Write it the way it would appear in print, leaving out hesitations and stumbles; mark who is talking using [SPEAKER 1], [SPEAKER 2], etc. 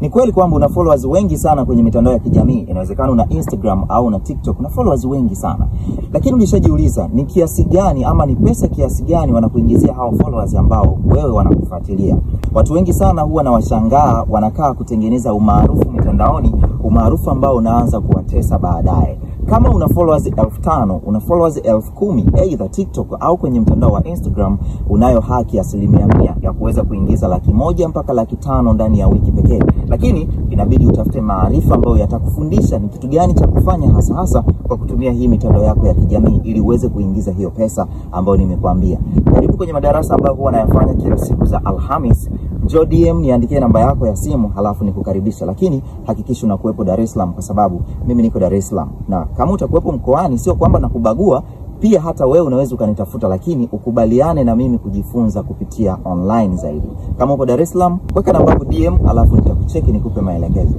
[SPEAKER 1] Ni kweli kwamba una followers wengi sana kwenye mitandao ya kijamii. Inawezekana una Instagram au una TikTok, una followers wengi sana. Lakini ulishajiuliza ni kiasi gani ama ni pesa kiasi gani wanakuingizia hao followers ambao wewe wanakufuatilia? Watu wengi sana huwa na washangaa, wanakaa kutengeneza umaarufu mitandaoni, umaarufu ambao unaanza kuwatesa baadaye. Kama una followers 5,000, una followers 10,000 either TikTok au kwenye mtandao wa Instagram, unayo haki 100% ya kuweza kuingiza 100,000 mpaka 500,000 ndani ya wiki pekee. Lakini inabidi utafute maarifa ambayo yatakufundisha ni kitu gani cha kufanya hasa hasa kwa kutumia hii mitandao yako ya kijamii ili uweze kuingiza hiyo pesa ambayo nimekuambia. Karibu kwenye madarasa ambayo huwa nayafanya kila siku za Alhamis. Njoo DM niandikie namba yako ya simu halafu nikukaribisha. Lakini hakikisha unakuwepo Dar es Salaam kwa sababu mimi niko Dar es Salaam. Na kama utakuwepo mkoani, sio kwamba nakubagua, pia hata wewe unaweza ukanitafuta, lakini ukubaliane na mimi kujifunza kupitia online zaidi. Kama uko Dar es Salaam, weka namba yako DM halafu nitakucheki nikupe maelekezo.